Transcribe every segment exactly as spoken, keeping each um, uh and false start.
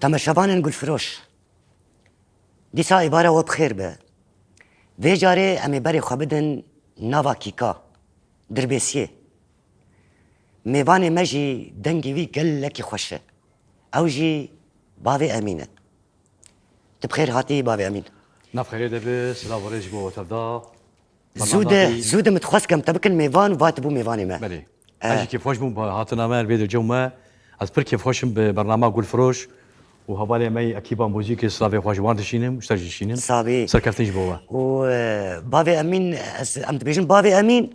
Temaşevanên gulfiroş, dîsa îbara we bi xêr be. Vê carê em ê berê xwe bidin nava kîka, Dirbêsiyê. Mêvanê me jî dengê wî gelekî xweş e. Ew jî bavê Emîn e. Tu bi xêr hatî, bavê Emîn. Nav xêrê de be, silav û rêz ji bo we tevda. Zû de, Bernamekî zû de min dixwest kem te bikin mêvan û va tu bû mêvanê me. Belê. Eh. Ez jî kêfxweş bûm bi hatina me, li vê dilcew me. Ez pir kêfxweş im bi bernama Gulfiroş û hevalê me yê ekîba muzîkê, silavê xwe ji wan dişînim, ji te jî dişînim. Sabî. Serkeftin ji bo we. Û, eh, bavê Emîn, ez, em dibêjin bavê Emîn.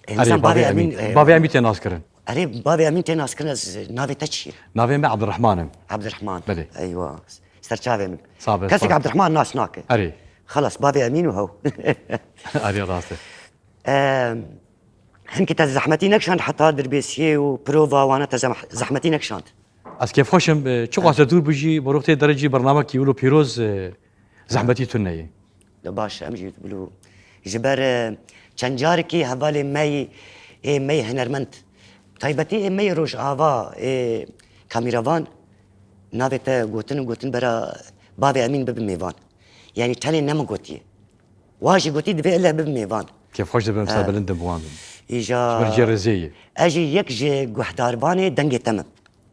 Eh, Erê, nizam bavê bavê Emîn, Emîn, eh, bavê Emîn tê naskirin. Erê, bavê Emîn tê naskirin, ez, navê te çi ye? Navê me Abdurrahman im. Abdurrahman. Belê. Eywa. Serçavê min. Sağ be, Kesek sağ ol. Abdurrahman nas nake. Erê. Xelas, bavê Emîn û hew. Erê, rast e. Em, hinkî te zehmetî nekişand heta Dirbêsiyê û prova wana te zeh-, zehmetî nekişand? Ez kêfxweş im, e, çiqas e dûr bijî, bo rûxtê derecî bernamekî wilo pîroz, e, zehmetî tune ye. De baş, em jî bilo ji ber, e, çend carekî hevalê me yî, ê me yî hunermend, taybetî ê me yî Rojava, ê kamîravan, navê te gotin û gotin bera bavê Emîn bibe mêvan. Yanî tenê ne min gotiye. Wa jî gotî divê ele bibe mêvan. Kêfxweş dibim, He. serbilind im bi wan. Îja Ji ber cê rêzê ye. Ez jî yek ji guhdarvanê dengê te me.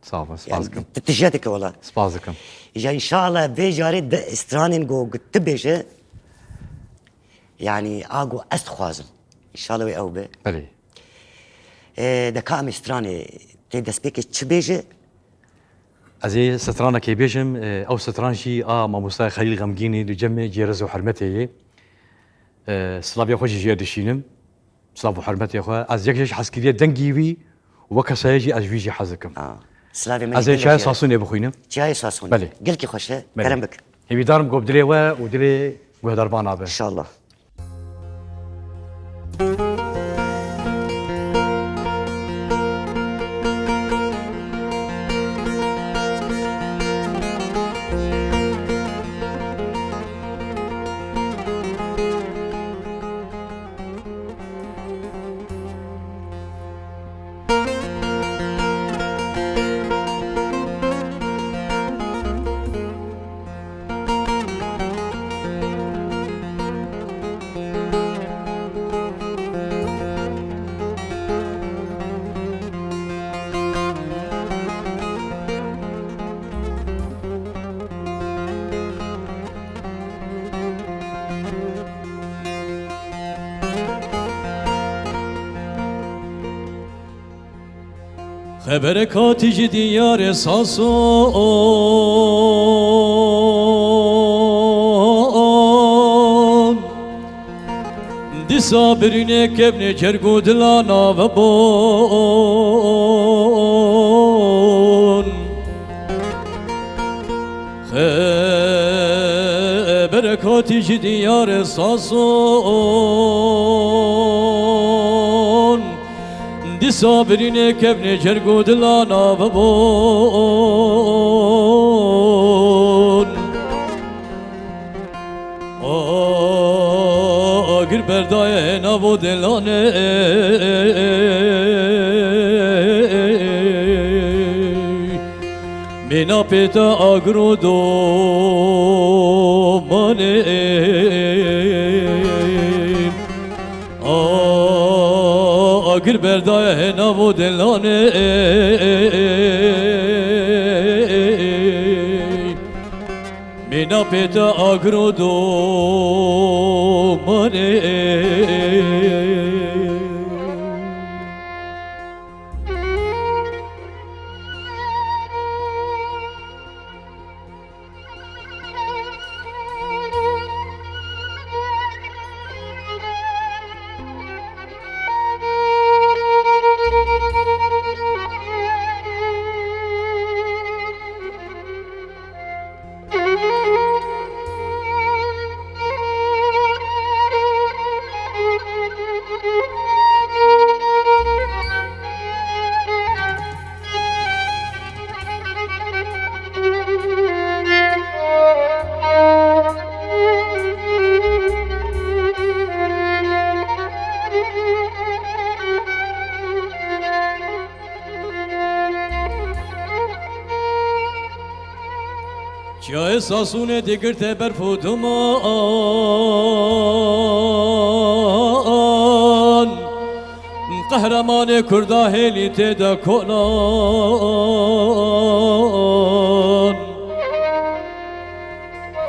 Sağ ol, spas dikim. Tu tije dike wela. Spas dikim. Îja înşallah vê carê de stranên go tu bêje. Yanî a go ez dixwazim. Înşallah wê ew be. Belê. E, de ka em ê stranê tê destpêkê çi bêje? Ez ê stranekê bêjim, e, ew stran jî a mamosta Xelîl Xemgînî li cem me cê rêz û hurmetê ye. E, silavê xwe jî jê dişînim. Silav û hurmetê xwe. Ez yek jê hez kiriye dengî wî û wek kesayê jî ez ji wî jî hez dikim. Aa, silavê me Ez ê çaya Sasûnê bixwînim. Çiyayê Sasûnê. Belê. Gelkî xweş e. Belê. Kerem bik. Hêvîdar im ku bi dilê we û dilê guhdarvana be. İnşallah. Xeberek hatî ji diyarê Sason. Dîsa birînê kevnê cerg û dilana vebon. Xeberek hatî ji diyarê Sason. Dîsa birînê kevnê cerg û dilana vebon. Agir berdaye navo dilanê. Mîna pê te agir û domanê. Agir berdaye navo dilanê. Mîna pê te agir û domanê. Sasûnê digirte berf û duman, qehremanê Kurda hêlî tê de kolan.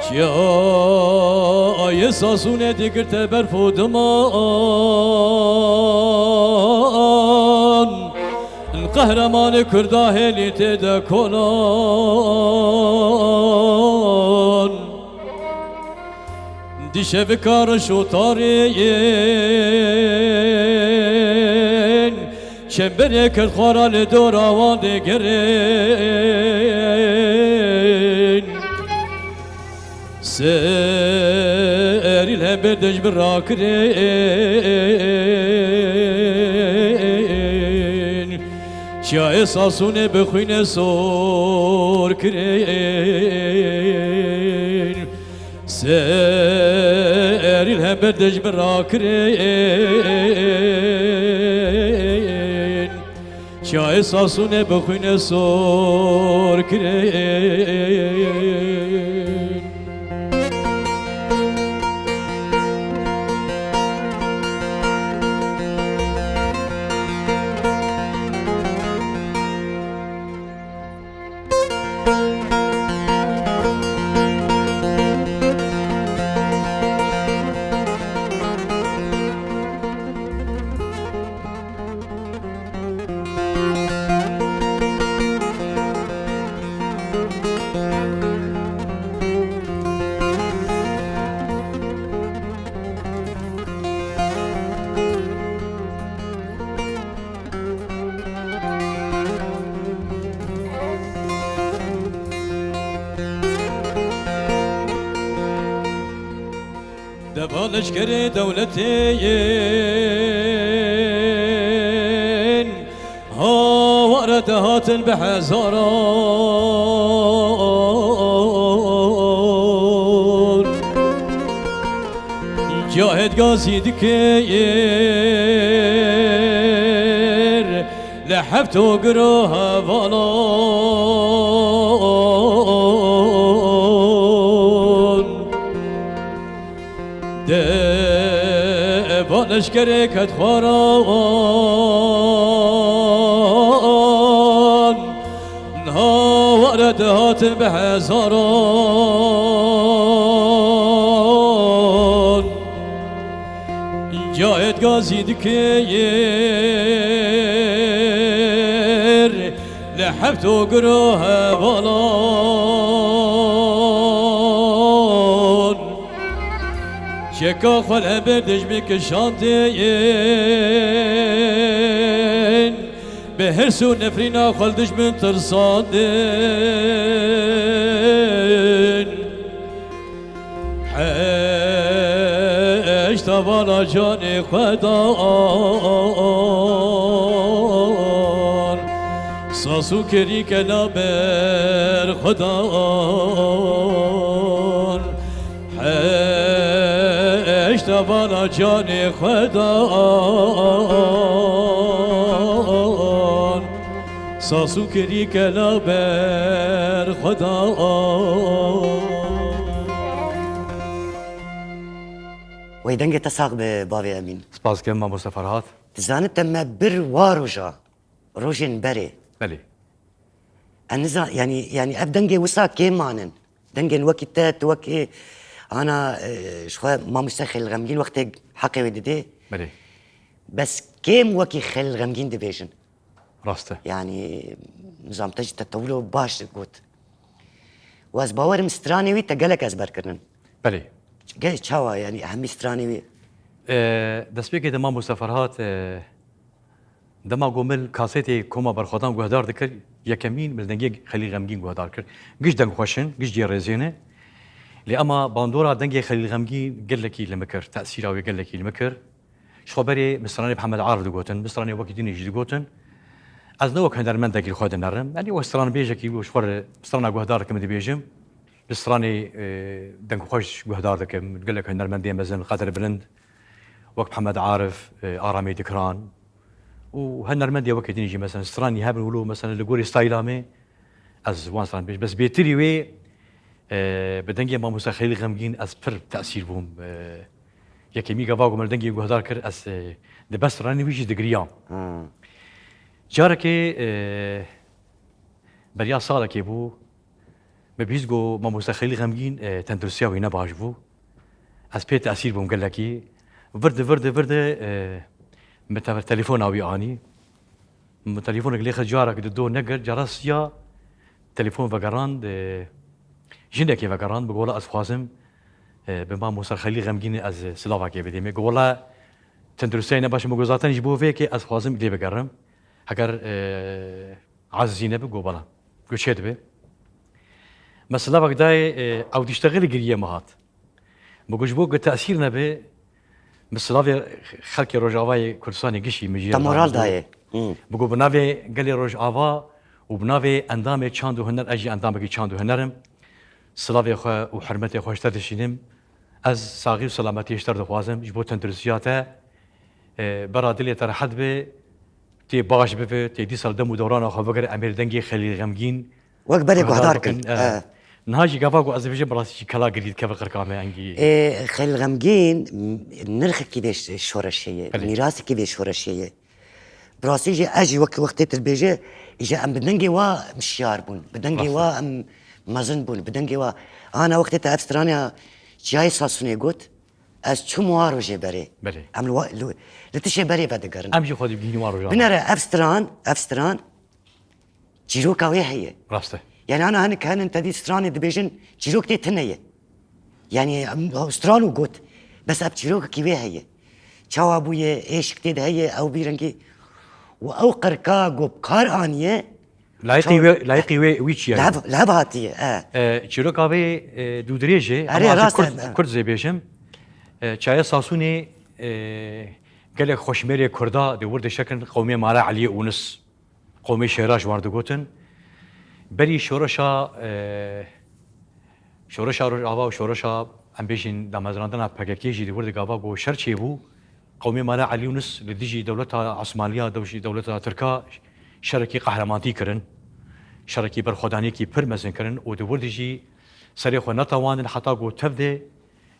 Çiyayê Sasûnê digirte berf û duman, qehremanê Kurda hêlî tê de kolan. Dîşevika reş û tarî yên, çemberê kerd xwara li dora wan digirin. Serî li hember dej bi rakirin, çiyayê Sasûnê bi xwînê sor kirin. Serî li hember dej bi rakirin, çiyayê Sasûnê bi xwînê sor kirin. Deva leşkerê dewletê yên, haware dihatin bi hezaran. Cahêt gazî dikir li heft û giro hevalan. Deva leşkerê ket xwaran, haware dihatin bi hezaran. Cahêt gazî dikir li heft û giro hevalan. Çeka xwe li hember dijmin kişandin, bi hirs û nefrîna xwe li dijmin tirsandin. Heşta vala canê xwe dan, Sasûn kirî kena ber xwe dan. Heşta vala canê xwe dan, Sasûn kirî kena ber xwe dan. Wey dengê te sax be bavê Emîn. Spas dikim mamoste Ferhat. Dizanî te me bir wa roja, rojên berê. Belê. Ez niza-, yanî, yanî ev dengê wisa kêm manin. Dengên wekî te, tu wekî ana, e, ji xwe mamoste Xelîl Xemgîn wextê heqê wê didê. Belê. Bes kêm wekî Xelîl Xemgîn dibêjin. Rast e. Yanî, nizam te jî te tewilo baş got. Û ez bawerim stranê wî te gelek ezber kirinin. Belê. Ge-, çawa, yanî, hemî stranê wî? E, destpêkê de mamoste Ferhat, e, dema ku min kasetê Koma Berxwedan guhdar dikir, yekemîn min dengê Xelîl Xemgîn guhdar kir. Giş deng xweş in, giş cê rêzê ne. Lê ema bandora dengê Xelîl Xemgîn gelekî li min kir, tesîra wê gelekî li min kir. Ji xwe berê min stranê bi Hemed Arif digotin, min stranê wekî din jî digotin. Ez ne wek hunermendekî li xwe dinerim. Yanî wek stranbêjekî ji xwe re strana guhdar dikim dibêjim. Li stranê, e, dengxweş guhdar dikim. Gelek hunermendê mezin, qedir bilind, wek Hemed Arif, e, Aramê Dikran û hunermendê wekî din jî, mesela, stranî hebin wilo, mesela, li gorî stayla me, ez wan stran bêjim. Bes bêtirî wê E, bi dengê Mamoste Xelîl Xemgîn ez pir tesîr bûm. E, yekemî gava ku min dengê guhdar kir, ez, e, di ber stranê wî jî digiriyam. Hmm. Carekê, e, beriya salekê bû, min bihîst ku Mamoste Xelîl Xemgîn, e, tenduristiya wî ne baş bû. Ez pê tesîr bûm gelekî. Virdi, virdi, virdi, e, min te-, telefona wî anî. Min telefonek lê xist, carek di do negir, cara siya telefon vegerand, e, jinekê vegerand, bi gola ez xwazim, e, bi Mamoste Xelîl Xemgînê ez silavekê bidêm. Gola tenduristiyê ne baş, min got zaten ji bo vê yekê ez xwazim lê bigerim. Heger, e, ezîzî nebe, got bala. Got çê dibe. Me silavek dayê, e, ew diştexilî giriyê me hat. Min got ji bo ku tesîr nebe, min silavê xelkê Rojavayê Kurdistanê gişî min jê Te re moral dayê. Hmm. Min got bi navê gelê Rojava û bi navê endamê çand û huner, ez jî endamekî çand û huner im. Silavê xwe û hurmetê xwe ji te dişînim. Ez saxî û selametiyê ji te re dixwazim, ji bo tenduristiya te, e, bera dilê te rehet be, tê baş bibe, tê dîsa li dem û dewrana xwe bigire, em ê li dengê Xelîl Xemgîn Wek berê guhdar guhdar bikin, bikin. E. E. Niha jî gava ku ez dibêjim, bi rastî jî kela girî dikeve qirka me engî. E, Xelîl Xemgîn, m-, nirxekî vê ş-, şoreşê ye, Belê. mîrasekî vê şoreşê ye. Bi rastî jî ez jî wek wextê tu dibêje, îja em bi dengê wa şiyar bûn, bi dengê Rast e. wa em mezin bûn, bi dengê wa. Ana wextê te ev strana Çiyayê Sasûnê got, ez çûm wa rojê berê. Belê. Em li wa, li, li tişê berê vedigerin. Em jî xwe dibihînin wa rojan. Binere ev stran, ev stran çîroka wê heye. Rast e. Yani ana hinek henin te dî stranê dibêjin çîrok tê tune ye. Yani em, stran û got. Bes ev çîrokekî wê heye. Çawa bûye, êşik tê de heye, ew vî rengî. Û ew qirka ku bi kar aniye, Layîqî Çawa wê, layîqî wê, wî çi ye? Li hev, li hev hatiye, e. E, çîroka vê, e, dûdirêj e, Erê, ama ez ê rast Kurd, e, e. Kurd zê bêjim. E, Çiyayê Sasûnê, e, gelek xweşmêrê Kurda di wir de şekin qewmê Mala Eliyê Ûnis. Qewmê Şêra ji wan digotin. Berî şoreşa, e, şoreşa Rojava û şoreşa, em bêjin, damezrandina P K K jî di wir de gava ku şer çêbû. Qewmê Mala Elî Yûnis li dijî dewleta Osmaniya, dew-, dewleta Tirka şerekî qehremanî kirin. Şerekî berxwedaniyekî pir mezin kirin û di wir de jî serê xwe netewandin heta ku tev de,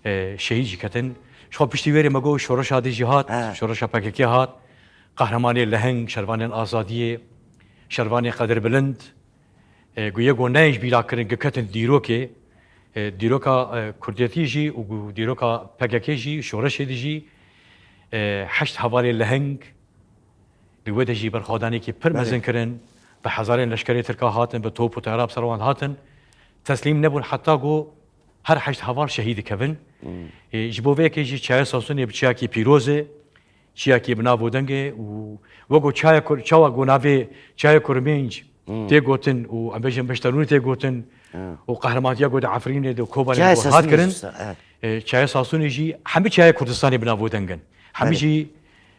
e, şehîd jî ketin. Ji xwe piştî wê rê me got şoreşa din jî hat, He. şoreşa P K K hat, qehremanê leheng, şervanên azadiyê, şervanê qedirbilind, e, ku yê ku neyên ji bîra kirin, ku ketin dîrokê, e, dîroka, e, kurdiyetî jî û ku dîroka P K K jî, şoreşê de jî, e, heşt hevalê leheng, li wê de jî berxwedaniyekî pir Belê. mezin kirin, bi hezarên leşkerê Tirka hatin, bi top û teyara bi ser wan hatin, teslîm nebûn heta ku her heşt heval şehîd dikevin. Hmm. E, ji bo vê yekê jî Çiyayê Sasûnê bi çiyakî pîroz e, çiyakî bi nav û deng e û wek ku çaya Kur-, çawa ku navê Çiyayê Kurmênc Hmm. tê gotin û em bêjin Beşterûnê tê gotin Hmm. û qehremaniya ku di Efrînê de Kobanê Çiyayê de hat Sasûnê kirin, jî, e. e, Çiyayê Sasûnê jî hemî çiyayê Kurdistanê bi nav û deng in. Hemî Belê. jî,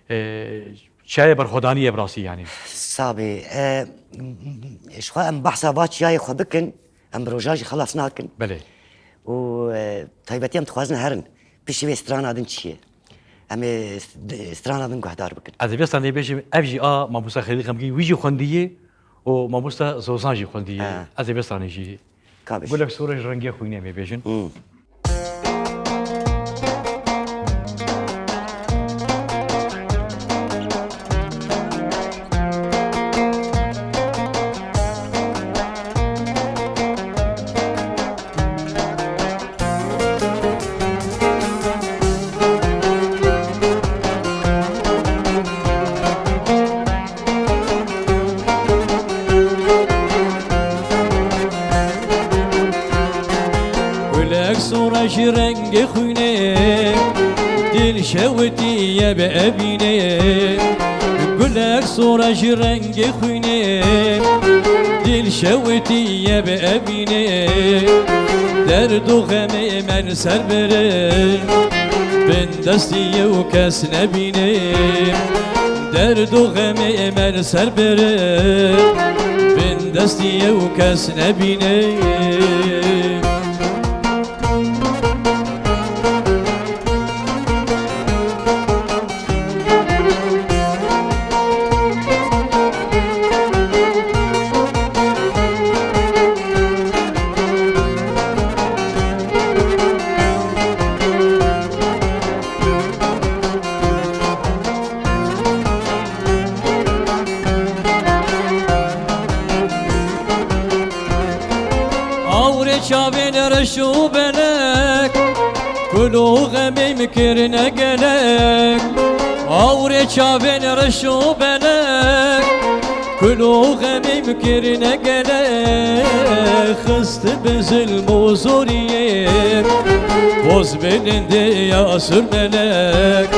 e, çiyayê berxwedanî ye bi rastî yanî. Sabê, e, ji xwe em behsa va çiyayê xwe bikin, em bi roja jî xelas nakin. Belê. Û, e, taybetî em dixwazin herin. Piştî vê strana din çi ye? Em ê st-, strana din guhdar bikin. Ez ê vê stranê bêjim, ev jî a Mamoste Xelîl Xemgîn wî jî xwendiyê û Mamoste Zozan jî xwendiyê. Ha. Ez ê vê stranê jî. Ka bêjim. Gulek Sore ji rengê xwînê em ê bêjin. Hmm. Gulek sora ji rengê xwînê, dil şewitiye bi evînê. Gulek sora ji rengê xwînê, dil şewitiye bi evînê. Derd û xemê me li ser birin, bin destî yew kes nebînê. Derd û xemê me li ser birin, bin destî yew kes nebînê. Kul û xemê min kirine gelek, awrê çavên reş û belek. Kul û xemê min kirine gelek, xist bi zilm û zoriyê. Poz bilindê ya surmelek,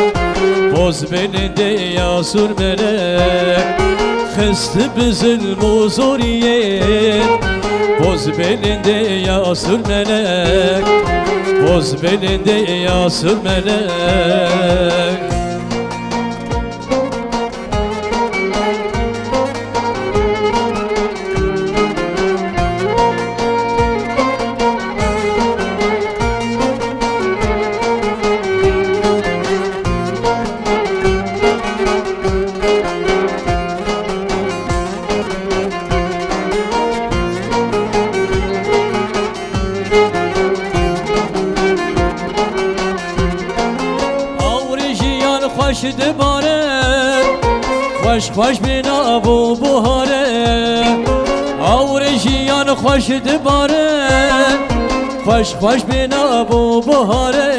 poz bilindê ya surmelek. Xist bi zilm û zoriyê, poz belindê ya surmelek, poz belindê ya surmelek. Awrê jiyan xweş dibare, xweş xweş bi nav û buhare. Awrê jiyan xweş dibare, xweş xweş bi nav û buhare.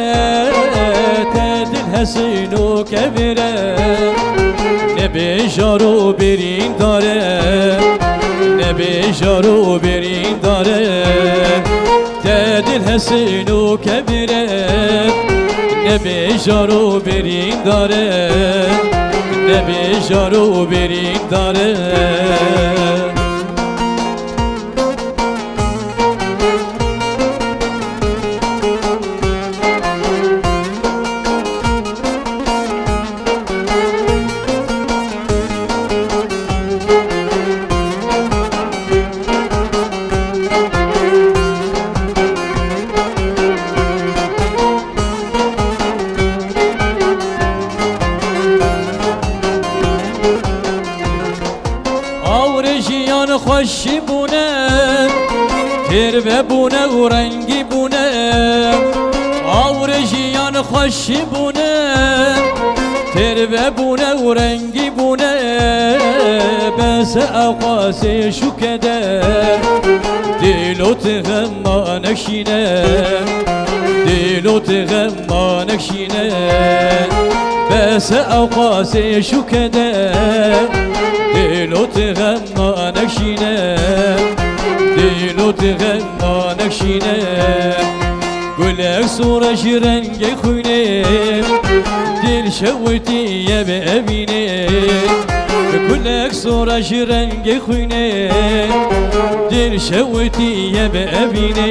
Te dil hesin û kevire, nebê jar û birîndare, nebê jar û birîndare. Te dil hesin û kevire, nebê jar û birîndare, nebê jar û birîndare. Awrê jiyan xweşî bûne, têrve bûne û rengî bûne. Awrê jiyan xweşî bûne, têrve bûne û rengî bûne. Bes ewqasê şûke de, dîlo ti xema nekşîne, dîlo ti xem ma nekşîne, bes ewqasê şûke de, dîlo ti xem ma nekşîne, dîlo ti xem ma nekşîne. Gulek sor e ji rengê xwînê, dil şewitî ye bi evînê. Gulek sor e ji rengê xwînê, dil şewitî ye bi evînê.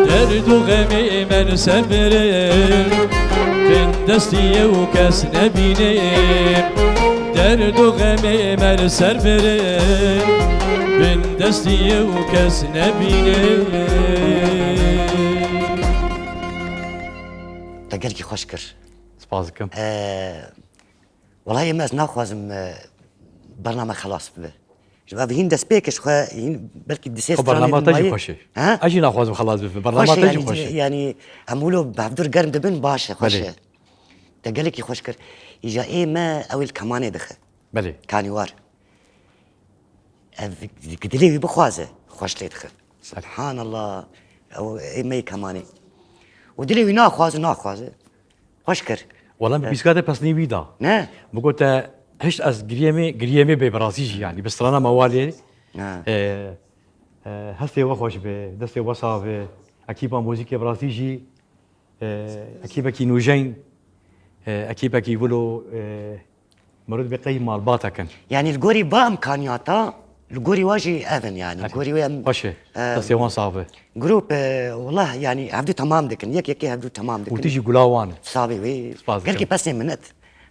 Derd û xemê me li ser birin, bin destî yew kes nebînê. Derd û xemê me li ser birin, bin destî yew kes nebînê. Te gelkî xweş kir. Spas dikim. Ee, Wellahî me ez naxwazim, e, bername xelas bibe. Ji ev hîn destpêk e ji xwe, hîn belkî di sê Xwe stranên bernama te jî mayî. Xweş e. Ha? Ez jî naxwazim xelas bibe. Bernama Xweş e, te jî yanî, xweş e. Yanî em wilo bi hevdûr germ dibin baş e, xweş Belê. E. Te gelekî xweş kir. Îja ê me ew ê li kemanê dixe. Belê. Kanîwar. Ev dilê wî bixwaze, xweş lê dixe. Subhanallah. Ew ê me yê kemanê. Û dilê wî naxwaze, naxwaze. Xweş kir. Wela min pîska te pesnî wî da. Ne? Min got te hişt ez giriyê me, giriyê me bê bi rastî jî yanî. Bi strana me walê. Ha. E, e, hestê we xweş be, destê we sax be. Ekîpa muzîkê bi rastî jî, e, ekîpekî nûjeyn, e, ekîpekî wilo, e, Mirov dibê qey malbata kin. Yanî li gorî va imkaniyata, li gorî wa jî ev in yanî. Li gorî wê em, Xweş e. E, Destê wan sax be. Grup, e, wela yanî hevdû temam dikin. Yek yekê hevdû temam dikin. Û tu jî gula wan e. Savê wê. Spas dikim. Gelkî pesnê minet.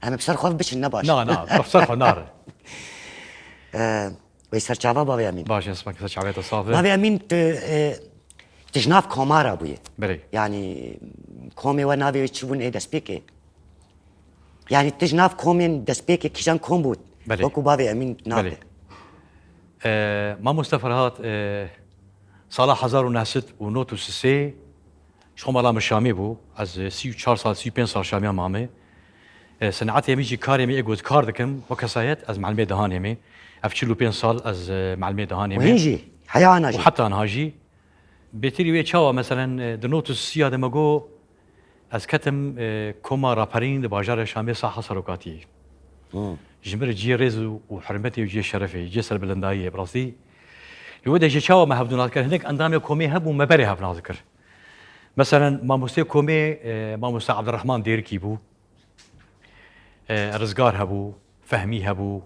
Em bi ser xwe biçin ne baş. Na, na, bi ser xwe nare. E, Wê serçava bavê Emîn. Baş e, spas, serçavê te sax be. Bavê Emîn, tu, e, tu ji nav komara bûye. Belê. Yanî komê we navê wê çi bûn ê destpêkê? Yanî tu ji nav komên destpêkê kîjan kom bû? Belê. Wekû bavê Emîn navê. Belê. E, mamoste Ferhat, e, sala hezar û neh sed û nod û sê Ji xwe mala min Şamê bû. Ez, e, sî û çar sal, sî û pênc sal Şamiya mame. E, senetê min jî karê min ê ku ez kar dikim, wek kesayet, ez melimê dehanê me. Ev çil û pênc sal ez, e, melimê dehanê me. Û hîn jî, heya ana jî. Û heta niha jî. Bêtirî wê çawa, meselen, e, di nod û sisiya de me got, Ez ketim, e, koma raperîn di bajarê Şamê saha serokatiyê. Hmm. Ji min re cihê rêz û, û hurmetê û cihê şerefê, cihê serbilindayiyê bi rastî. Li wê de jî çawa me hevdû nas dikir? Hinek endamê komê hebû, me berê hev nas dikir. Meselen, mamostê komê, e, mamoste Abdurrahman Dêrikî bû. E, Rizgar hebû, Fehmî hebû.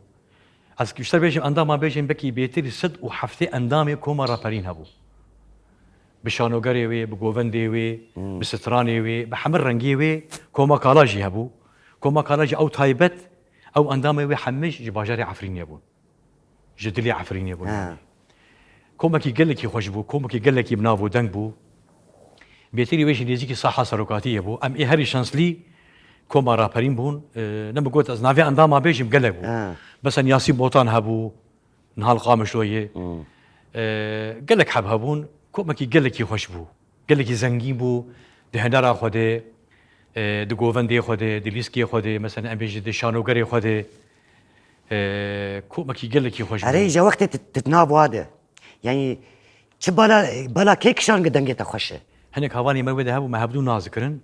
Ez ji te bêjim, endama bêjim, belkî bêtir li sed û heftê endamê koma raperîn hebû. Bi şanogerê wê, bi govendê wê, Hmm. bi stranê wê, bi hemir rengê wê, koma kala jî hebû. Koma kala jî ew taybet, ew endamê wê hemî ji bajarê Efrînê bûn. Ji dilê Efrînê bûn. Ha. Komekî gelekî xweş bû, komekî gelekî bi nav û deng bû. Bêtirî wê jî nêzîkî saha serokatiyê bû. Em ê herî şanslî koma raperîn bûn. E, ne min got ez navê endama bêjim gelek bû. Ha. Mesela Yasîn Botan hebû, niha li Qamişlo ye. Hmm. E, gelek heb hebûn. Komekî gelekî xweş bû. Gelekî zengîn bû. Di hunera xwe de, e, di govendê xwe de, di lîskê xwe de, mesela em bêjin di şanogerê xwe de. E, komekî gelekî xweş bû. Erê, ji wextê tu, tu nav wa de. Yanî, çi bala, bala kê kişand ku dengê te xweş e? Hinek hevalên me wê de hebû, me hevdû nas dikirin.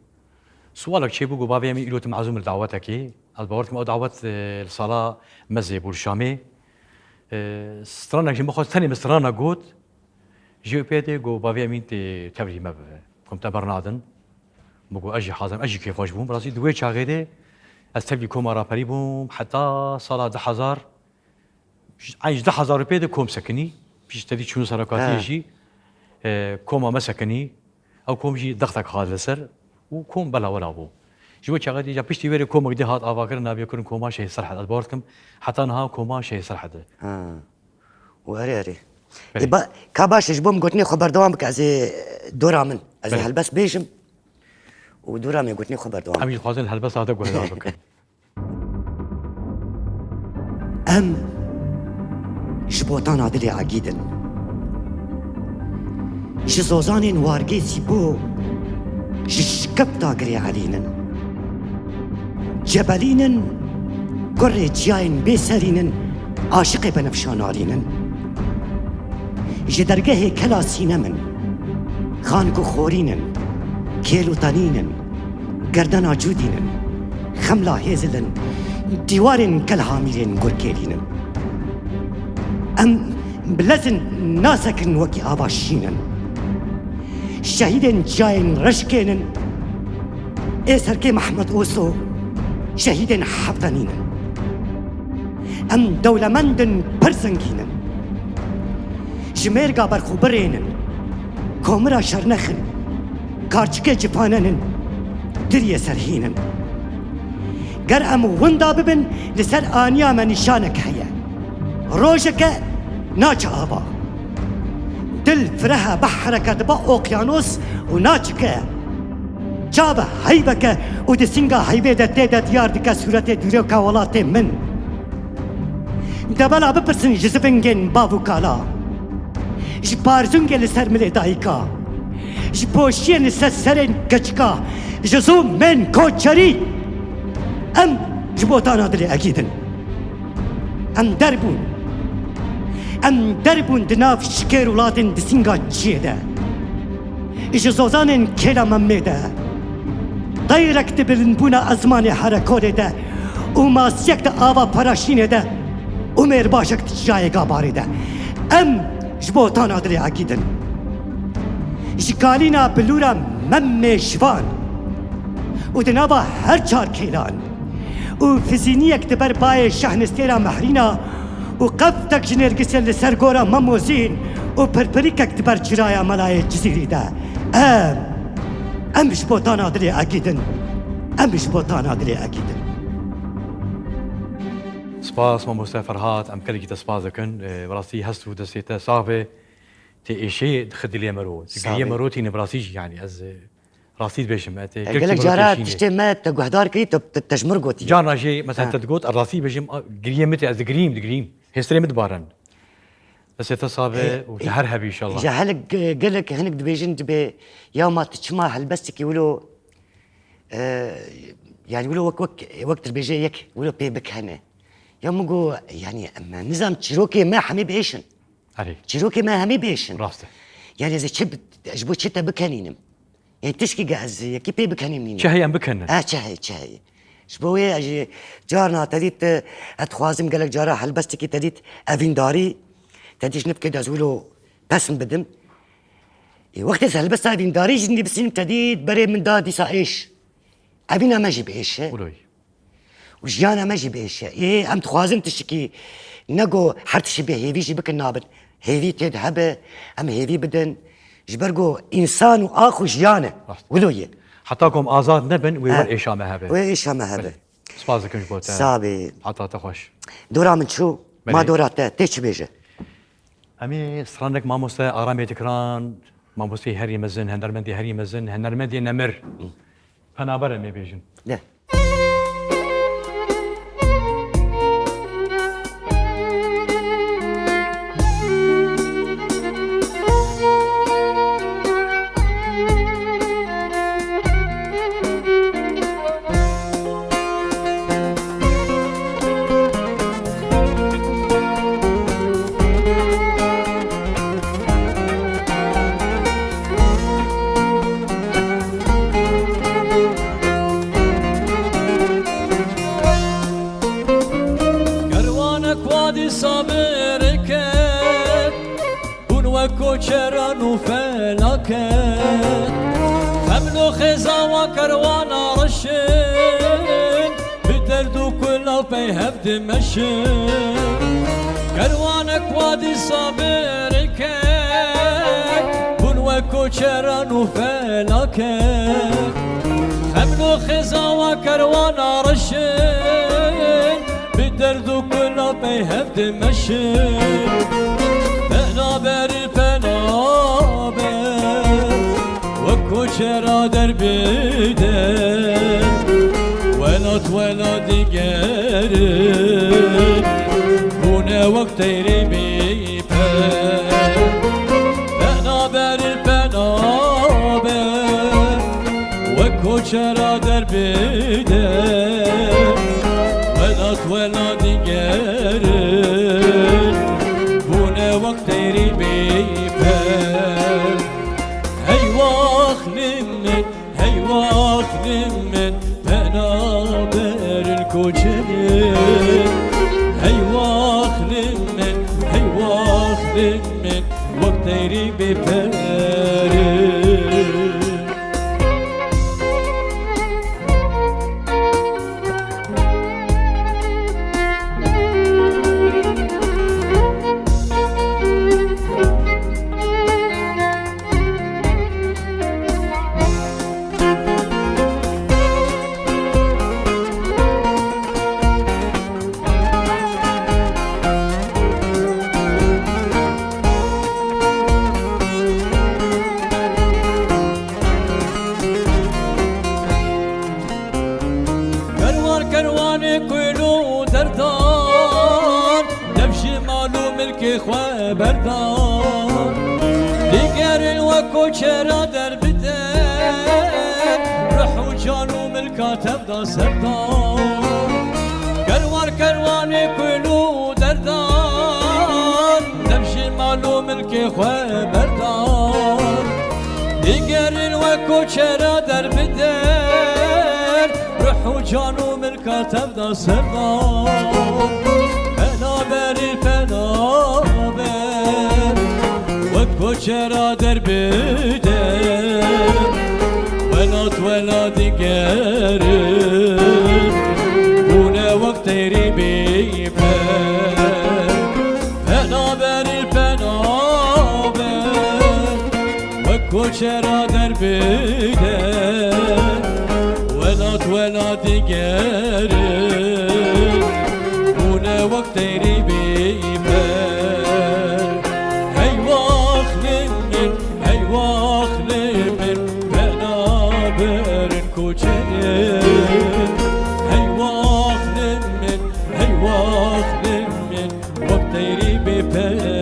Siwalek çêbû, got, bavê em îro tu mezûm li dawetekê. Ez bawer dikim ew dawet, e, li sala mezê bû li Şamê. E, stranek ji min xwest, tenê min strana got. Ji wê pê tê got, bavê Emîn tê tevlî me bibe. Got, te bernadin. Min got, ez jî hazir im, ez jî kêfxweş bûm. Rastî di wê çaxê de ez tevlî koma raperî bûm, heta sala du hezar. Ey ji du hezar û pê de kom sekinî. Pişt tevî çûn serokatiyê He. jî, e, koma me sekinî. Ew kom jî dextek hat li ser û kom bela wela bû. Ji wê çaxê de, piştî wê re komek dê hat avakirin, navê kirin koma Şehîd Serhed. Ez bawer dikim, heta niha koma Şehîd Serhed e. Ha. Û erê, erê. Belê. Ê, ba-, ka baş e, ji bo min gotinê xwe berdewam bike, ez ê dora min. Ez ê Belê. helbest bêjim û dora min gotinê xwe berdewam Em jî dixwazin helbesta te guhdar bikin. Em ji botana dilê Egîd in. Ji zozanên wargê Sîpo, ji şikefta girê Elîn in. Cebelîn in, kurê çiyayên bê serîn in, aşiqê benefşa nalîn in. Ji dergehê kela Sînem in, xank û xorîn in, kêl û tenîn in, gerdena cûdîn in, xemla hêzil in, dîwarên kel hamîrên gurkêlîn in. Em bi lez in nasekin wekî ava şîn in. Şehîdên çiyayên reşkên in, ê serkê Mehmet Oso şehîdên hevtenîn in. Em dewlemend in, pir zengîn in. Ji mêrga berxwebirên in, komira şernex in, karçikê cipanen in, diriyê serhîn in. Ger em winda bibin, li ser aniya me nîşanek heye. Rojeke naçe ava. Dil fireh e, behreke dibe oqyanos û naçike. Çav e, heyveke û di sînga heyvê de tê de diyar dike sûretê dîroka welatê min. De bela bipirsin ji zivingên bav û kala, ji parzûngê li ser milê dayika, ji poşiyên li ser serên keçika, ji zûmên koçerî. Em ji botana dilê Egîd in. Em derbûn. Em derbûn di nav şikêr welatên di sînga çiyê de. Ji zozanên kêla Memê de. Qeyrek di bilindbûna ezmanê Herekolê de û masiyek di ava Paraşînê de û mêrbaşek di çiyayê Gabarê de. Em ji botana dilê Egîd in. Ji kalîna bilûra Memê Şivan û di nava her çar kêlan û fizîniyek di ber bayê Şehnistêra Mehrîna û qeftek ji nêrgisê li ser gora Mem û Zîn û pirpirîkek di ber çiraya Melayê Cizîrî de. Em, em ji botana dilê Egîd in. Em ji botana dilê Egîd in. Spas, mamoste Ferhat, em gelekî te spas dikin. E, bi rastî hest û destê te sax be. Tê êşê dixi dilê me ro. Sax Giriyê be. me ro tîne bi rastî jî, yanî ez, e, rastî dibêjim, e, tê E, gelek cara tiştê me te guhdar kirî, te, te, te ji mir gotî. Carna jê, mesela, Ha. te digot, e, rastî bêjim, a, giriyê min tê, ez digirîm, digirîm. Hêstirê min dibarin. Destê te sax be E, û te e, her hebî inşallah. Ji hinek, e, gelek hinek dibêjin dibê, ya ma tu çima helbestekî wilo, e, yani wilo wek, wek, wek tu dibêje yek wilo pê bikene. Ya min got, yani em nizam çîrokê me hemî bêşin. Erê. Çîrokê me hemî bêşin. Rast e. Yani ez ê çi bi-, ji bo çi te bikenînim? Ê, tişkî ge ez yekî pê bikenîm nîne. Çi heye em bikenin? E, çi heye, çi heye. Ji bo wê ez jî carna te dît, e, ez dixwazim gelek cara helbestekî te dît, evîndarî, te dît ji nifkê de ez wilo pesn bidim. Ê, wextê ez helbesta evîndarî jî nivîsînim te dît, berê min da dîsa êş. Evîna me jî bi êş e. Wilo ye. Û jiyana me jî bi êş e. Ê, em dixwazin tiştekî, ne go her tiştî bê hêvî jî bikin nabin. Hêvî tê de hebe, em hêvî bidin. Ji ber ku însan û ax û jiyan e. Rast. Wilo ye. Heta ku em azad nebin, wê wer êşa me hebe. Wê êşa me hebe. Belê. Spas dikim ji bo te. Sax bî. Heta te xweş. Dora min çû, belê, ma dora te, tê çi bêje? Em ê stranek mamoste Aramê Dikran, mamosteyê herî mezin, hunermendê herî mezin, hunermendê nemir. Penaber em ê bêjin. De. Kerwanek wa dîsa bereket, bûn wek koçeran û felaket. Xemlo xêza wa kerwana reşin, bi derd û kula pey hev dimeşin. Kerwanek wa dîsa bereket, bûn wek koçeran û felaket. Xemlo xêza wa kerwana reşin, bi derd û kula pey hev dimeşin. Penaber, penaber, wek koçera der bi der, welat wela digerin, bûne wek teyrê bîper. Penaber, penaber, wek koçera der bi der, welat wela digerin, bûne wek teyrê bîper. Hey waxlê min, hey waxlê min, penaberin koçerin. Hey waxlê min, hey waxlê min, wek teyrê bê perin. Kerwan kerwanê kul û derdan, dev ji mal û milkê xwe berdan. Digerin wek koçera der bi der, ruh û can û milka tev da serdan. Kerwan kerwanê kul û derdan, dev ji mal û milkê xwe berdan. Digerin wek koçera der bi der, ruh û can û milka tev da serdan. Penaberî penaber, wek koçera der bi der, welat wela digerin, bûne wek teyrî bîper. Penaberî penaber, wek koçera der bi der, welat wela digerin, bûne wek teyrî bîper. Hey waxlê min, hey waxlê min, penaberin koçerin. Hey waxlê min, hey waxlê min, wek teyrî bê perin.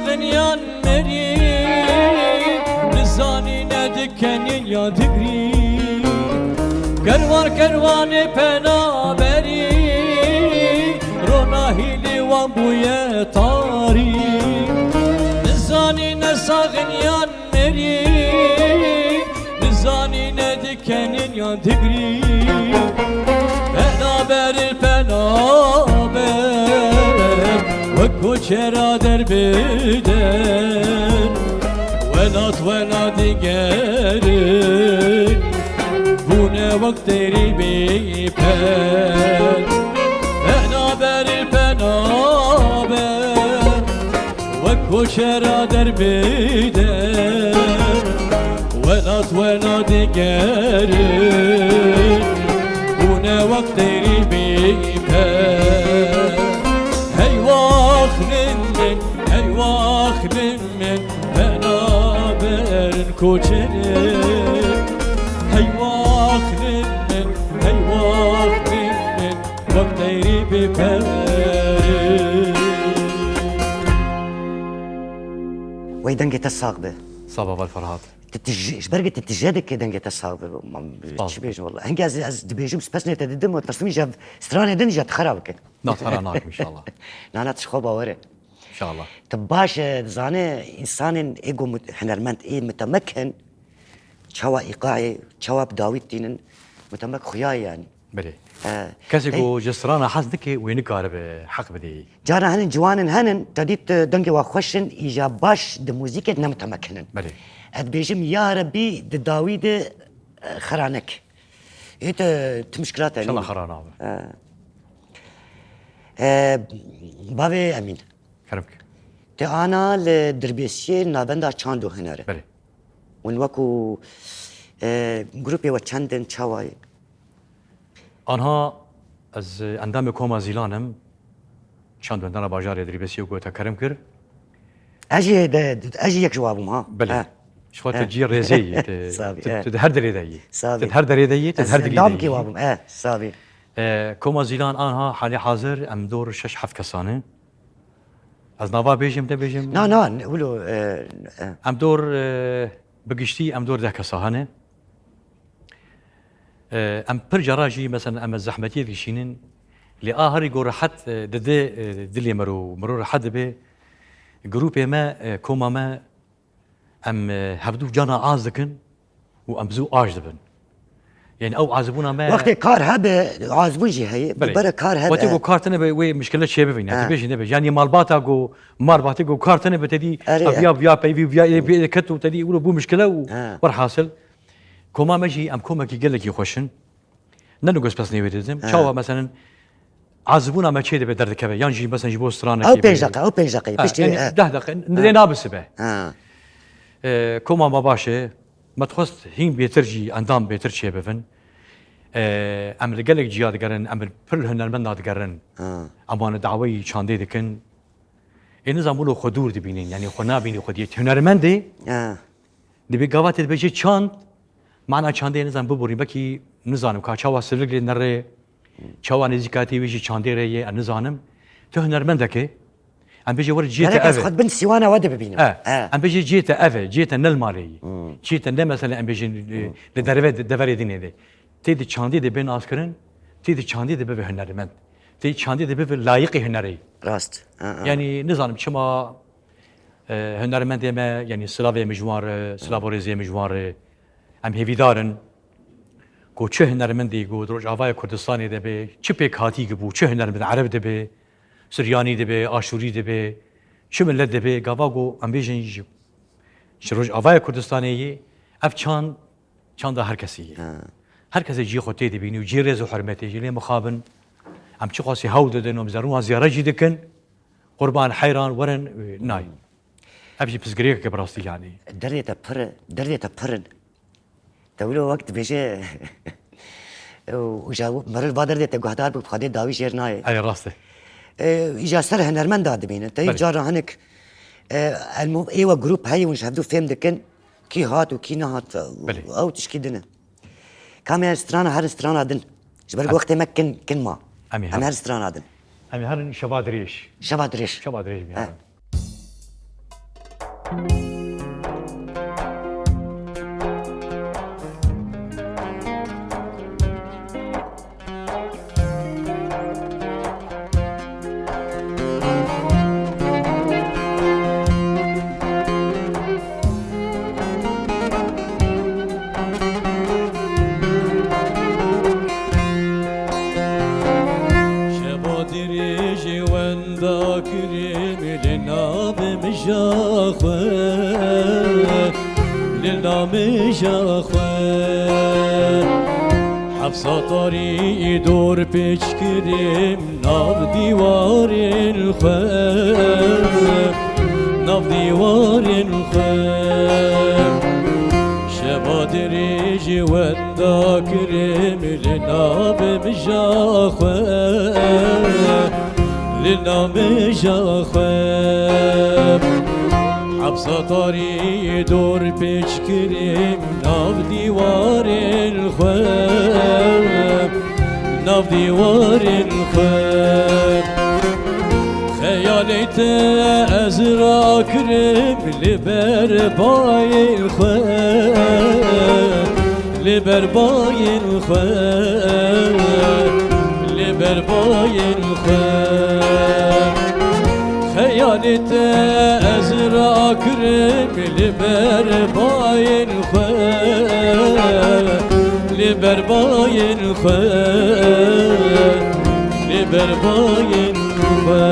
Xiniyan merî, nizanî ne dikenîn ya digrî. Kerwan kerwanê penaberî, rona hîlî wan bûye tarî. Nizanî ne saxiniyan merî, nizanî ne dikenîn ya digrî. Penaber il penaber, wek koçera derbider. Welat wela digerin, bûne wek teyrî bê per. Penaber il penaber, wek koçera derbider. Welat wela digerin, bûne wek teyrî bê per. Hey waxnin min, hey waxnin min, penaberin koçerin. Hey waxnin min, hey waxnin min, wek teyrî bê per. Wey dengê te sax be. Sağ ol Ferhat. Tu tij-, ji ber ku tu tije dike dengê te sax be. Ma, Sağ ol. Çi bêjim wala. Hingê ez, ez dibêjim spesnê te didim û teslimî ji stranê din ji te xera bike. Na, xera nakim inşallah. Na, na, tu ji xwe bawer e. İnşallah. Tu baş e, dizane, insanên ê ku mut-, hunermend ê mutemek in, çawa îqayê, çawa bi dawî tînin, mutemek xuya ye yani. Belê. He. Kesê Hey. ku ji strana hez dike, wê nikaribe heq bidê. Cara henin ciwanin henin, te dît, e, dengê wa xweş in, îja baş di muzîkê de ne mutemek hinin. Belê. Ez dibêjim, ya Rebî, di dawî de, e, xera nek. Ê te, tu mişkila te Şala nîne. Xera nabe. E. E, bavê Emîn. Kerem ke. Te ana li Dirbêsiyê navenda çand û hunerê. Belê. Hûn wekû, e, grûpê we çend in, çawa ye? Anha ez, e, endamê Koma Zîlan im. Çand û hunera bajarê Dirbêsiyê ku te kerem kir. Ez jî de, ez jî yek ji wa bûm, ha. Belê. He. Ji xwe He. tu cî rêzê yî, tu, Sabî, tu, he. tu di her derê de yî. Sabî. Tu di her derê de yî, tu di Ez her dilî de endamkî yî. wa bûm, he, sabî. E, Koma Zîlan anha halê hazir em dor şeş heft kesan in. Ez nava bêjim, te bêjim? Na, na, ne, wilo, e, e. Em dor, e, bi giştî em dor deh kesa hene. E, em pir cara jî, mesela, em zehmetiyê dikişînin. Lê a herî ku rehet, e, dide, e, dilê mero, mero rehet dibe. Grûpê me, e, koma me, em, e, hevdû cana az dikin û em zû aş dibin. Yani ew azibûna me Wextê kar hebe, azibûn jî heye. Belê. Bere kar hebe. Wextê ku kar tine be, wê mişkile çêbibîne. Ha. Dibêjin nebe. Yani malbata ku, malbatê ku kar tine be, te dî Erê, ev ya, ya peyvî, ya, ya, ya ket û te dî wilo bû mişkile û Ha. werhasil. Koma me jî em komekî gelekî xweş in. Ne nigos pes nêvê didim. He. Çawa meselen azibûna me çê dibe derdikeve. Yan jî meselen ji bo stranekê Ew pênc be. deqe, ew pênc deqe. Ha, Piştî, yani he. deh deqe. Nirê Ha. nabisibe. Ha. E, koma me baş e. Me dixwest hîn bêtir jî endam bêtir çêbibin. E, em li gelek ciya digerin, em li pir hunermenda digerin. Ha. Em wan daweyî çandê dikin. Ê nizam wilo xwe dûr dibînin. Yani xwe nabînî xwe diyê. Hunermendê Ha. Dibê gava te dibe jê çand, mana çandê nizam biborî, belkî nizanim ka çawa sivilgê nere, çawa nêzîkatî wê jî çandê re ye, ez nizanim. Tu hunermendekê, em bêjê were ciyê te Gerek ez ev e. xwe bin sîwana we de bibînim. He, He. em bêjê ciyê te ev e, ciyê te ne li malê yî. Hmm. Ciyê te ne mesela em bêjin, e, Hmm. li derve, deverê dinê de. Tê di çandê de bê naskirin, tê di çandê de bibe hunermend. Tê çandê de bibe layiqê hunerê. Rast. Ha, ha. Yani nizanim çima E, hunermendê me, yanî silavê min ji wan re, silav û rêzê min ji wan re. Em hêvîdar in ku çi hunermendî ku di Rojavayê Kurdistanê de be, çi pêkhatî ki bû, çi hunermend ereb dibe, siryanî dibe, aşûrî dibe, çi milet dibe, gava ku em bêjin ji, ji Rojavayê Kurdistanê yê, ev çand, çanda her kesî ye. Ha. Her kesê cihê xwe tê dibînî û cihê rêz û hurmetê jî lê mixabin. Em çiqasî hewl didin û em zerûn wan ziyaret jî dikin. Qurban heyran werin, e, nayî. Ev jî pirsgirêkeke bi rastî yanî. Derdê te pir e, derdê te pir in. Te wilo wek dibêje, û, û ja meriv va derdê te guhdar bû, Xwedê dawî jêr nayê. Ey, rast e. E, îja ser hunermenda dibîne. Te Belê. cara hinek, e, elmû, ê we grûp heye, hûn ji hevdû fêm dikin, kî hat û kî nehat, Belê. ew tişkî din e. Kamê her strana, her strana din. Ji ber ku Em wextê me kin, kin ma. Em ê Em herin. her strana din. Em ê herin şeva dirêj. Şeva dirêj. Şeva dirêj bî He. herin. Şeva dirêjê wenda kirim li nav mija xwe, li nav mija xwe. Heft sed tarî dor pêç kirim nav dîwarên xwe, nav dîwarên xwe. Şeva dirêjê wenda kirim li nav mija xwe, li nav mija xwe. Heft sed tarî dor pêç kirim nav dîwarên xwe, nav dîwarên xwe. Xeyalê te ez rakirim li ber bayên xwe, li ber bayên xwe, li ber bayên xwe. Xeyalê te ez rakirim li ber bayên xwe, li ber bayên xwe, li ber bayên xwe.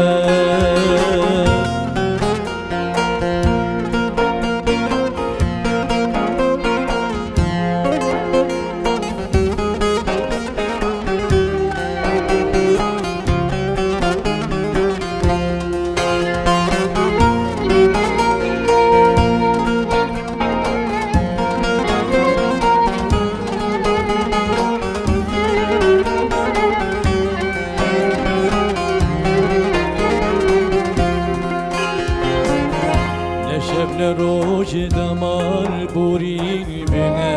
Ne şev ne roj damar borîn bine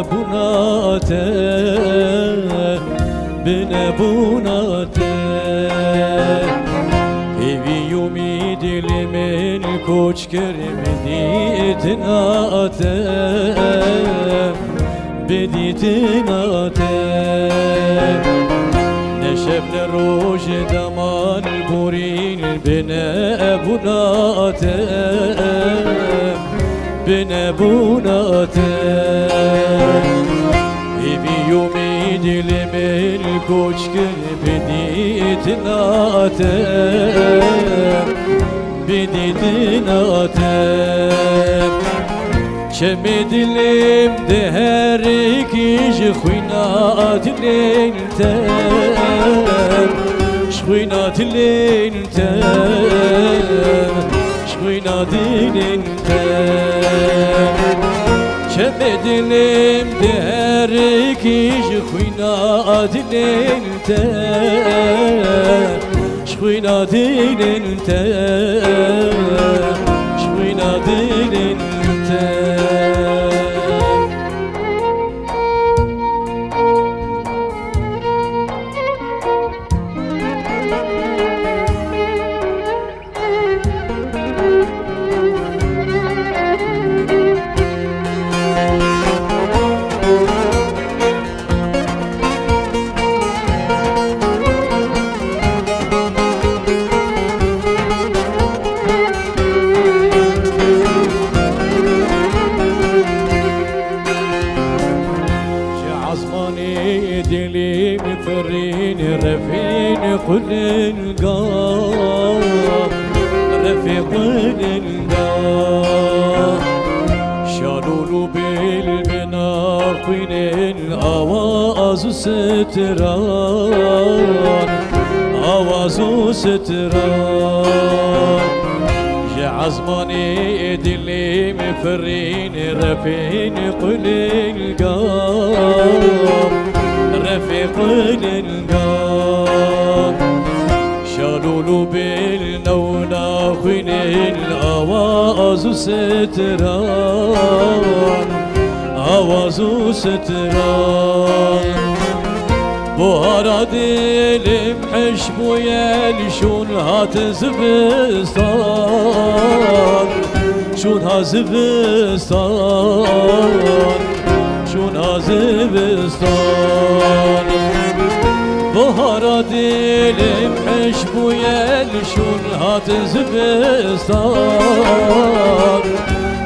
bûna te, bine bûna te. Hêvî û mîdî li min koç kir bi dîtina te, bi dîtina te. Ne şev ne roj damar borîn bine bûna te, bine bûna te. Hêvî û mîdî li min koç kir bi dîtina te, bi dîtina te. Çemê dilê min de her êkî ji xwîna dilên te, ji xwîna dilên te, ji xwîna dilên te. Çemê dilê min de her êkî ji xwîna dilên te, ji xwîna dilên te, ji xwîna dilên te. Ji ezmanê dilê min firîn refên qulinga, refê qulinga. Şalûl û bêl bina xwînên awaz û stran, awaz û stran. Ji ezmanê dilê min firîn refên qulinga, refê qulinga. Şalûl û bêl newna xwînên awaz û stran, awaz û stran. Buhara dilê min hişk bûye, li şûn hat zivistan. Şûn ha zivistan, şûn ha zivistan. Bahara dilim hişk bûye, şûn hat zivistan.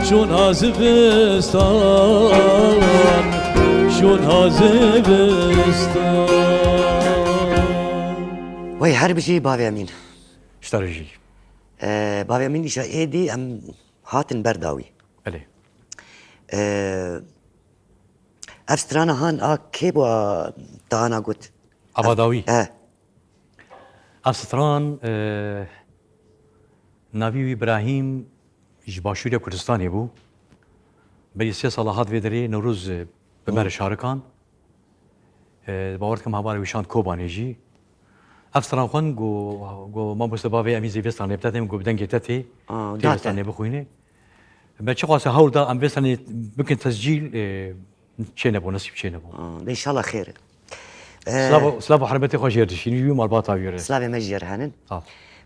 Şûn ha zivistan, şûn ha zivistan. Wey her bijî bavê Emîn. Ji te re jî. Ee, bavê Emîn, îşa êdî em hatin ber dawî. Belê. Ee, ev strana han a kê bû, a te ana got? Ava dawî. He. Ev stran, e, navî wî Birahîm ji Başûrê Kurdistanê bû. Berî sê sala hat vê derê Newroz, e, bi me re şarikan. E, bawer dikim hevalê wî şand Kobanê jî. Ev stran xwend, got, got, mamoste bavê Emîn zî vê stranê bi te tê, min got, bi dengê te tê. Aa, tê vê stranê bixwînê. Me çiqas hewl da em vê stranê bikin tescîl, e, çênebû, nesîb çênebû. Aa, de înşallah xêr e. Ee, Silav û, silav û hurmetê xwe jê re dişînim, ji wî malbata wî re. Silavê me jê re henin. Sağ ol.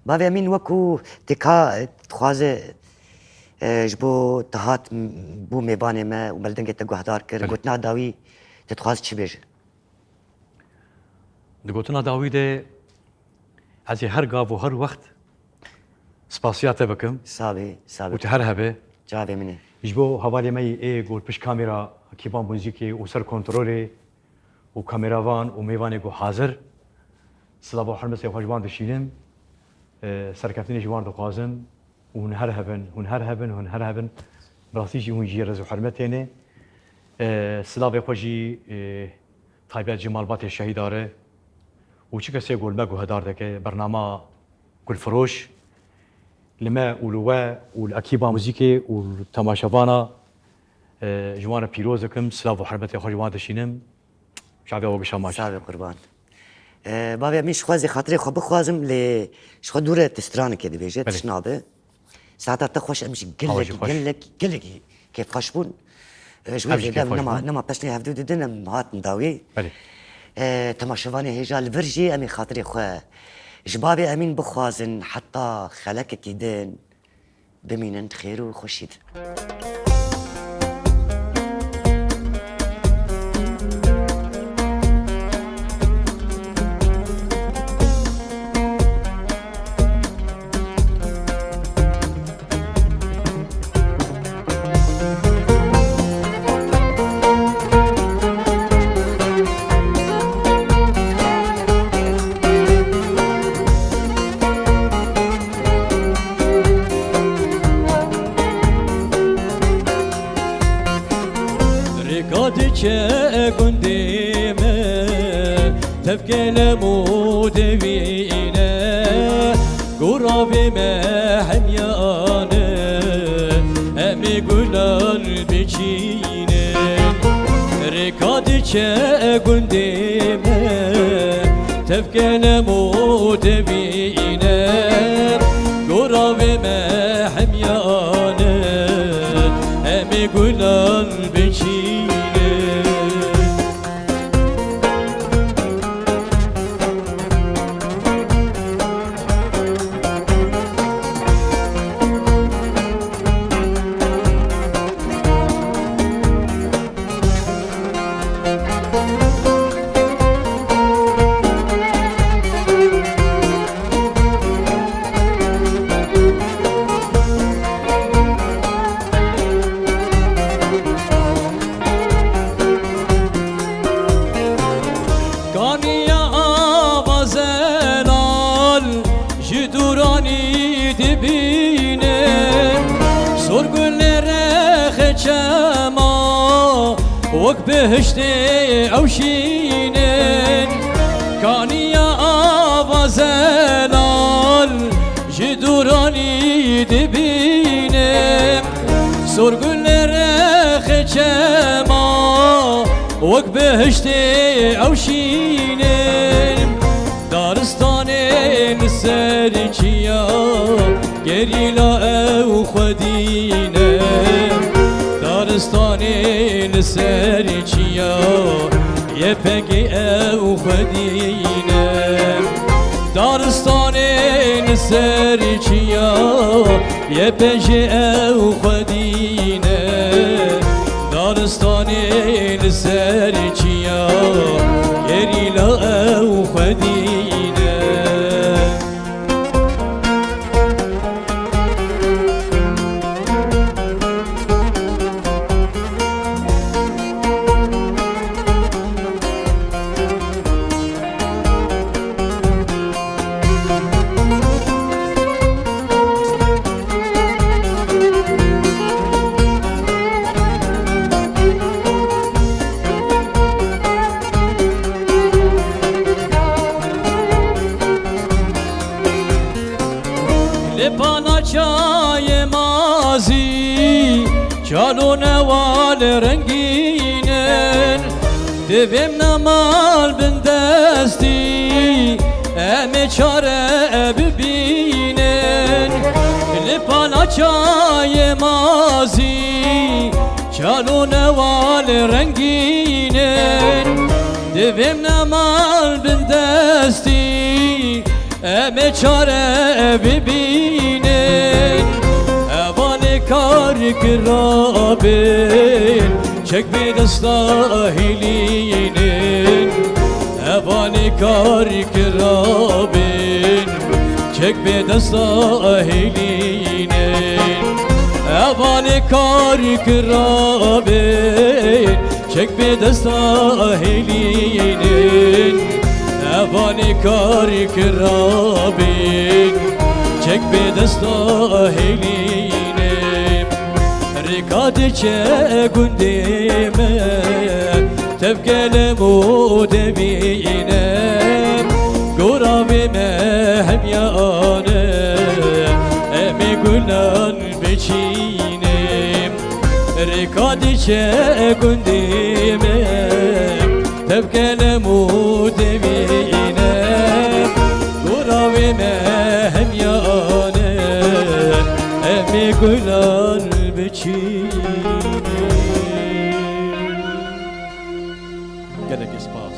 Bavê Emîn, wekû te ka, e, dixwaze, e, ji bo te hat, m-, bû mêvanê me û me li dengê te guhdar kir, Belê. Gotina dawî te dixwaze çi bêje? Di gotina dawî de ez ê her gav û her wext spasiya te bikim. Sabê, sabê. Û tu her hebe. Çavê min e. Ji bo hevalê me yê ê ku li pişt kamera, kîban muzîkê û ser kontrolê û kameravan û mêvanê ku hazir, silav û hurmetê xwe ji wan dişînim. E, serkeftinê ji wan dixwazim. Hûn her hebin, hûn her hebin, hûn her hebin. Bi rastî jî hûn jî rêz û hurmetê ne. E, silavê xwe jî, e, taybet ji malbatê şehîda re û çi kesê ku li me guhedar dike, bernama Gulfiroş, li me û li we û li ekîba muzîkê û li temaşevana, e, ji wan re pîroz dikim, silav û hurmetê xwe ji wan dişînim. Çavê we bişa maç. Sağ be qurban. E, bavê Emîn, ji xwe zê xatirê xwe bixwazim, lê ji xwe dûr e, tu stranekê dibêje, Belê. Tişt nabe. Saeta te xweş, em jî Awa jî gelekî, xweş. Gelekî, gelekî kêfxweş bûn. E, ji wê Em jî zêde kêfxweş nema, bûn. Nema peşnê hevdû didin, em hatin dawî. Belê. E, temaşevanê hêja li vir jî em ê xatirê xwe ji bavê Emîn bixwazin heta xelekekî din bimînin di xêr û xweşî de. Rêka diçe gundê me, tevgele mo devîne, goravê me hemyane, em ê gulan biçîne. Rêka diçe gundê me, tevgele mo devîne, goravê me hemyane, em ê gulan biçîne. Kaniya ava zelal ji dûranî dibîne, sorgulê rexê çema wek bihiştê ew şîne. Kaniya ava zelal ji dûranî dibîne, sorgulê rexê çema wek bihiştê ew şîne. Daristanên ser çiya gerîla ew xwedî ne. Daristanên ser çiya Y P G ew xwedî ne. Daristanên ser çiya Yê pêjê ew xwedî ne, daristanê li ser çiya, gerîla ew xwedî ne. Li pala çayê mazî, çal û newal rengîn in. Divêm nemal bindestî, em ê çare bibînin. Li pala çayê mazî, çal û newal rengîn in. Divêm nemal bindestî, em ê çare bibînin. Hevalê kar kirabin, çek bê desta hêlînin. Hevalê kar kirabin, çek bê desta hêlînin. Hevalê kar kirabin, çek bê desta hêlînin. Hevalê kar kirabin, çek bê desta hêlînin. Rêka diçe gundê me, tevkelem û devîne. Gora vê me hemyane, em ê gulan biçîne. Rêka diçe gundê me, tevkelem û devîne. Gora vê me hemyane, em ê gulan biçîne. Gelekî spas.